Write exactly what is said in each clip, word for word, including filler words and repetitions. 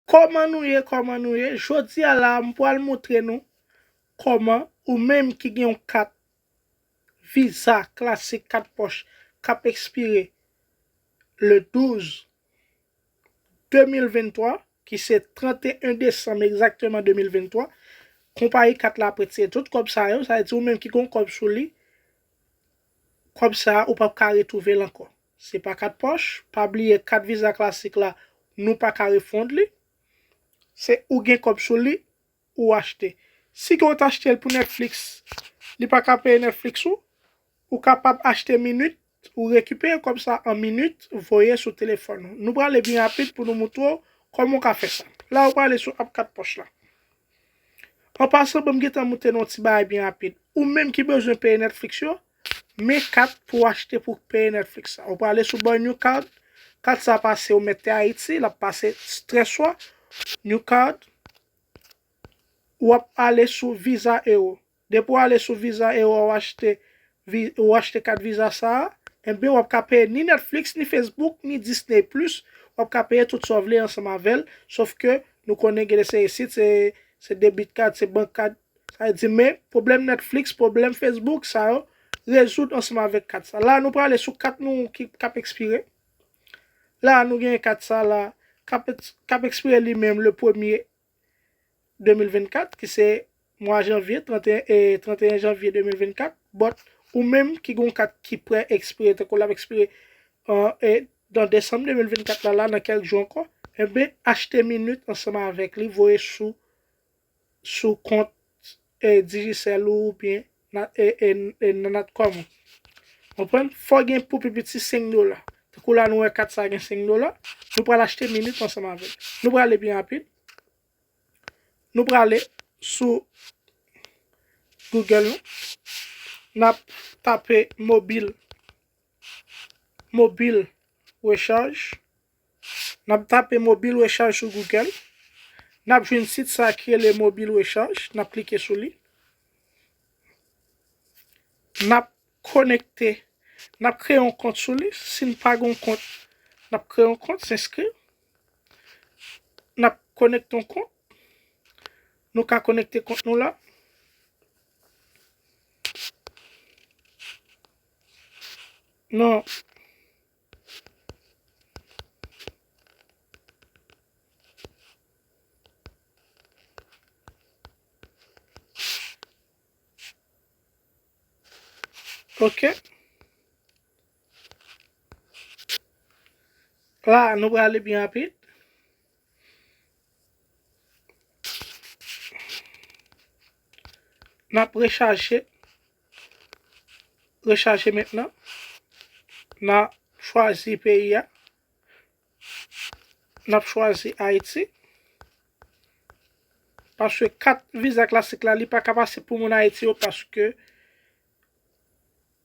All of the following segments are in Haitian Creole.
Kòman nou ye, kòman nou ye? Jodi a la, m pral montre nou kòman ou menm ki gen yon kat viza klasik, kat pòch, k ap ekspire le douz de mil venntwa, ki se trannteyen desanm egzakteman de mil venntwa, konpayi kat la ap retire tout kòb sa yo, sa vle di ou menm ki gon kòb sou li, kòb sa a, ou p ap ka retwouve l ankò. Se pa kat pòch, pa bliye kat viza klasik la, nou pa ka refund li. Se ou gen kòb sou li, ou achte. Si ke w t achte l pou Netflix, li pa ka peye Netflix ou, ou kapab achte minit, ou rekipere kòb sa an minit, voye sou telefòn ou. Nou prale byen rapid pou nou montre w kòman w ka fè sa. La, ou prale sou app kat pòch la. An pasan, ban m gentan montre nou yon ti bagay byen rapid. Ou menm ki bezwen peye Netflix yo, men kat pou w achte pou peye Netflix sa. Ou prale sou bò New Card, kat sa pase, ou mete Ayiti, l ap pase trè swa, New Card, w ap ale sou Visa Euro. Depi w ale sou Visa Euro, w achte, vi- w achte kat viza sa a, enben, w ap ka peye ni Netflix, ni Facebook, ni Disney Plus. W ap ka peye tout sa w vle ansanm avè l. Sof ke nou konnen gen de seri sit, se, se debit card, se bank card. Sa vle di, men pwoblèm Netflix, pwoblèm Facebook, sa yo rezoud ansanm avèk kat sa. La, nou prale sou kat nou ki k ap ekspire. La, nou gen kat sa la, k ap, k ap ekspire li menm le premye de mil vennkat, ki se mwa janvye, trannteyen, e, trannteyen janvye de mil vennkat, but ou menm ki gon kat ki prè ekspire, tankou l ap ekspire, e, nan desanm de mil vennkat la, la, nan kèk jou ankò, enben, achte minit ansanm avèk li, voye sou, sou kont, e, Digicel ou oubyen na- e, e, e, nan Natcom ou. Konprann? Fò gen pou pi piti senk dola. Tankou la, nou wè kat sa gen senk dola. Nou pral achte minit ansanm avèk. Nou prale byen rapid. Nou prale sou Google nou. N ap tape mobil, mobil rechaj. N ap tape mobil rechaj sou Google. N ap jwenn sit sa ki rele mobil rechaj. N ap klike sou li. N ap konekte. N ap kreye yon kont sou li. Si n pa gen yon kont, n ap kreye yon kont, s'enskri. N ap konekte yon kont. Nou ka konekte kont nou la. Non. Ok. La, nou prale byen rapid. N ap rechaje. Rechaje mentnan. N a chwazi peyi a. N ap chwazi Ayiti. Paske kat viza klasik la, li pa ka pase pou moun Ayiti yo, paske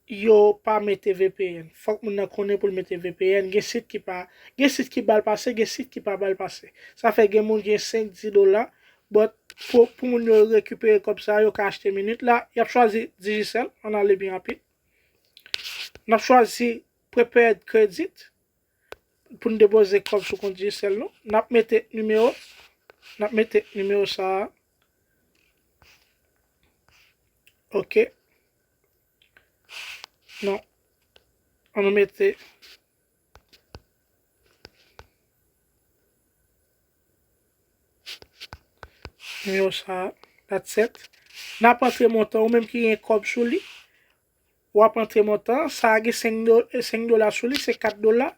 yo pa mete V P N. Fòk moun nan konnen pou l mete V P N. Gen sit ki pa, gen sit ki ba l pase, gen sit ki pa ba l pase. Sa fè gen moun gen senk, dis dola. But pou, pou moun yo rekipere kòb sa, yo ka achte minit. La, y ap chwazi Digicel, ann ale byen rapid. N ap chwazi Prepaid Credit pou n depoze kòb sou kont Digicel nou. N ap mete nimewo, n ap mete nimewo sa a. Ok. Non. Ann nou mete nimewo sa a. That's it. N ap antre montan, ou menm ki gen kòb sou li, w ap antre montan. Sa a gen senk do-, senk dola sou li, se kat dola.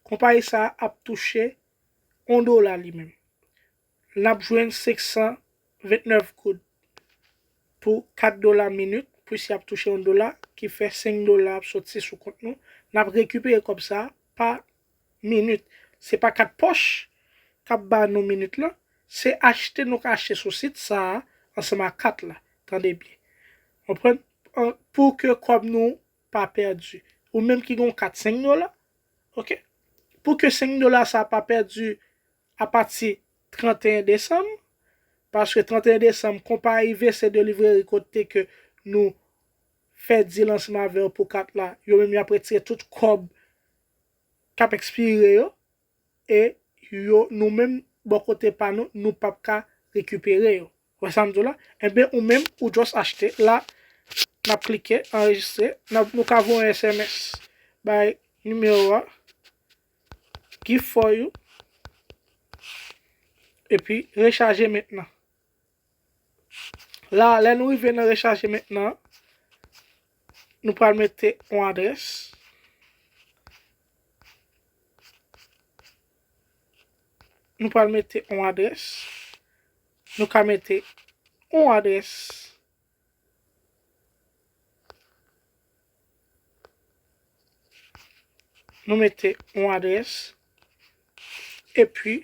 Konpayi sa a ap touche yon dola li menm. N ap jwenn senk san vennèf goud pou kat dola minit, plis y ap touche yon dola, ki fè senk dola ap soti sou kont nou. N ap rekipere kòb sa a pa minit. Se pa kat pòch k ap ba nou minit lan, se achte nou ka achte sou sit sa a ansanm ak kat la. Tande byen. Konprann? An, pou ke kòb nou pa pèdi. Ou menm ki gen yon kat senk dola, ok? Pou ke senk dola sa a pa pèdi apati trannteyen desanm, paske trannteyen desanm, konpayi V C Delivery kote ke nou fè deal ansanm avè yo pou kat la, yo menm y ap retire tout kòb k ap ekspire yo, e yo, nou menm, bò kote pa nou, nou p ap ka rekipere yo. Wè sa m di w la? Enben, ou menm, ou just achte. La, n ap klike, anrejistre. N ap, nou ka voye yon S M S bay nimewo a, gift for you, epi rechaje mentnan. La, lè nou rive nan rechaje mentnan, nou pral mete yon adrès. Nou pral mete yon adrès. Nou ka mete yon adrès. Nou mete yon adrès. Epi,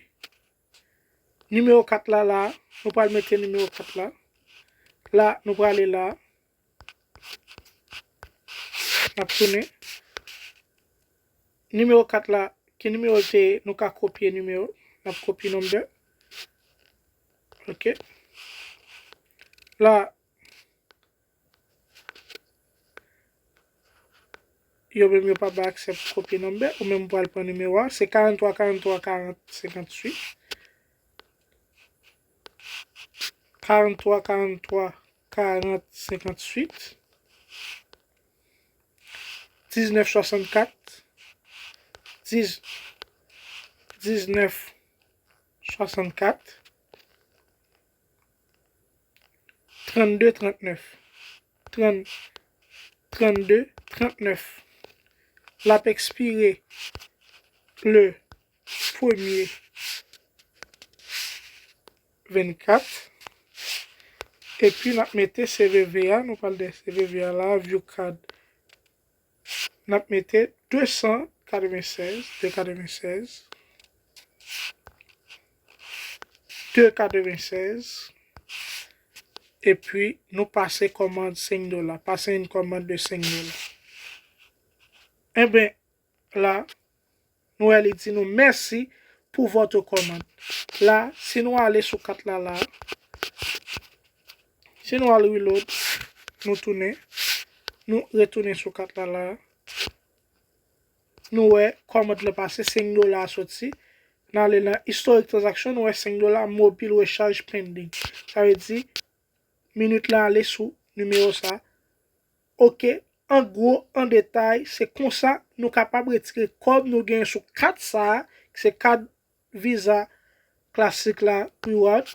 nimewo kat la, la, nou pral mete nimewo kat la. La, nou prale la. N ap tounen. Nimewo kat la, ki nimewo l te ye, nou ka kopye nimewo. N ap kopye number. Ok. La, yo menm yo pa bay aksè pou kopye number, ou menm ou pral pran nimewo a. Se karant twa, karant twa, karant, senkant uit. Karant twa, karant twa, karant, senkant uit. Diznèf swasannkat. Diz, diznèf swasannkat. Trannde trannèf. Trann, trannde trannèf. L ap ekspire le premye vennkat. Epi n ap mete C V V a, nou pral de C V V a la, view card. N ap mete de san katrevennsèz, de katrevennsèz, de katrevennsèz, epi nou pase kòmand senk dola, pase yon kòmand de senk dola. Enben, la, nou wè li di nou mèsi pou votre commande. La, si nou ale sou kat la, la, si nou al reload, nou tounen, nou retounen sou kat la, la, nou wè kòmand lan pase, senk dola a soti. N ale nan istorik tranzaksyon, nou wè senk dola, mobil recharge pending. Sa vle di, minit lan ale sou nimewo sa. Ok, an gwo, an detay, se konsa nou kapab retire kòb nou genyen sou kat sa a, ki se kat Visa klasik la, reward.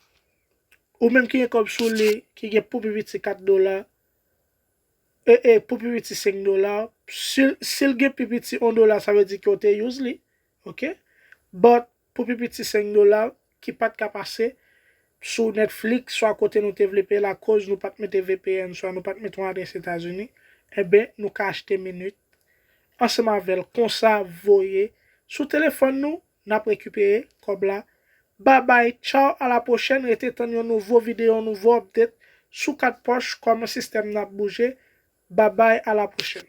Ou menm ki gen kòb sou li, ki gen pou pi piti kat dola, e, e, pou pi piti senk dola, si, si l gen pi piti yon dola, sa vle di ke w te use li, ok? But, pou pi piti senk dola, ki pa t ka pase sou Netflix, swa kote nou te vle peye l akoz nou pa t mete V P N, swa nou pa t mete yon adrès Etazini, enben, nou ka achte minit ansanm avè l. Konsa, voye sou telefòn nou, n ap rekipere kòb la. Babay, tchaw, a la pwochèn, rete tann yon nouvo videyo, yon nouvo update sou kat pòch, kòman sistèm nan ap bouje. Babay, a la pwochèn.